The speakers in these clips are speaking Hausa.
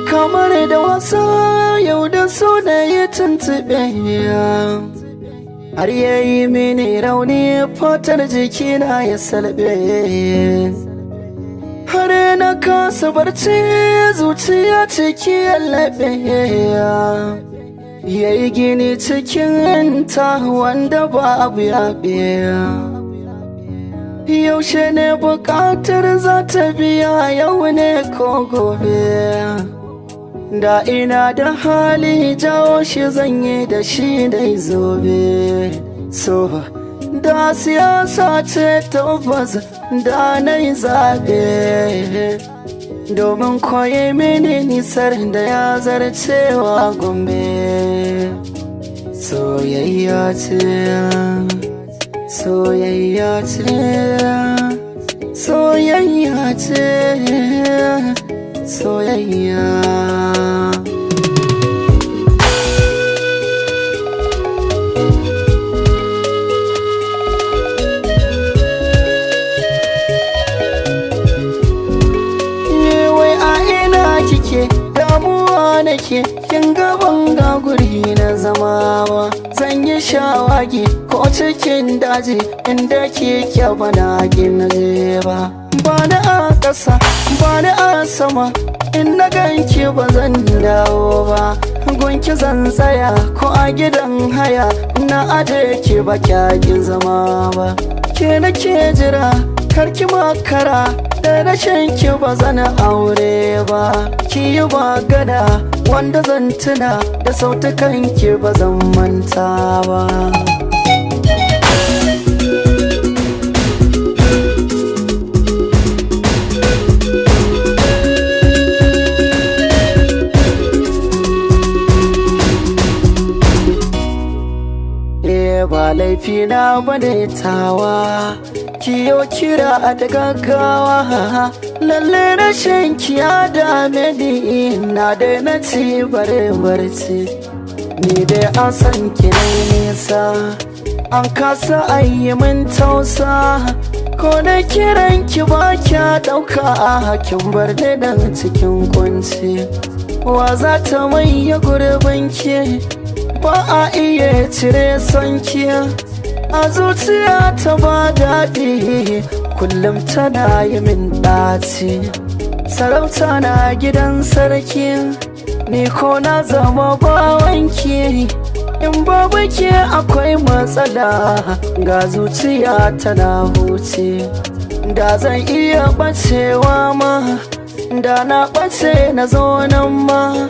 Kamar da wasa yau da so na yi tuntuɓe, har yayi mini rauni, fatar jikina ya salbe, har na kasa barci, zuciya ciki yallaɓe, yayi gini cikin ta wanda babu yaɓe. Yaushe ne buƙatar za ta biya, yau ne ko gobe? Da ina da hali, jawo shi zan yi da shi dai zobe. So da siyasa ce, tabbas da na yi zaɓe, domin koyi mini nisar da ya zarcewa Gombe. Soyayya ce, soyayya ce, soyayya ce, soyayya. Wai a ina kike? Damuwa nake, kin gaban ga guri na zama ba. Zan yi shawagi ko cikin daji, inda kike bana gina je ba. Ba ni a ƙasa, ba ni a sama, in na ganki ba zan dawo ba. Gunki zan tsaya ko a gidan haya, na aje ki ba kyakin zama ba. Ke nake jira, karki makara, da rashin ki ba zan aure ba. Ki yi magana wanda zan tuna da sautukan ki, ba zan manta ba. Ba laifi na bane tawa, kiyo kira da gaggawa. Lalle rashin kiya dame ni, na da na ci bare barci. Ni dai an san ki na nisa, an kasa ayi min tausa. Ko na kiran ki ba kya dauka, kin bar ni dan cikin kunci. Wa za ta maye gurbin ki? Ba a iya cire sonki a zuciya, ta ba daɗi, kullum tana yi min ɗaci. Sarauta na gidan sarki, ni ko na zama bawanki. In babu ke akwai matsala, ga zuciya tana huce. Da zan iya ɓacewa ma, da na ɓace na zo nan ma.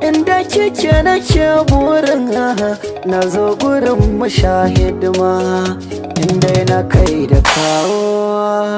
Inda kike nake burin na zo gurin mashahidima, inda na kai da kawo.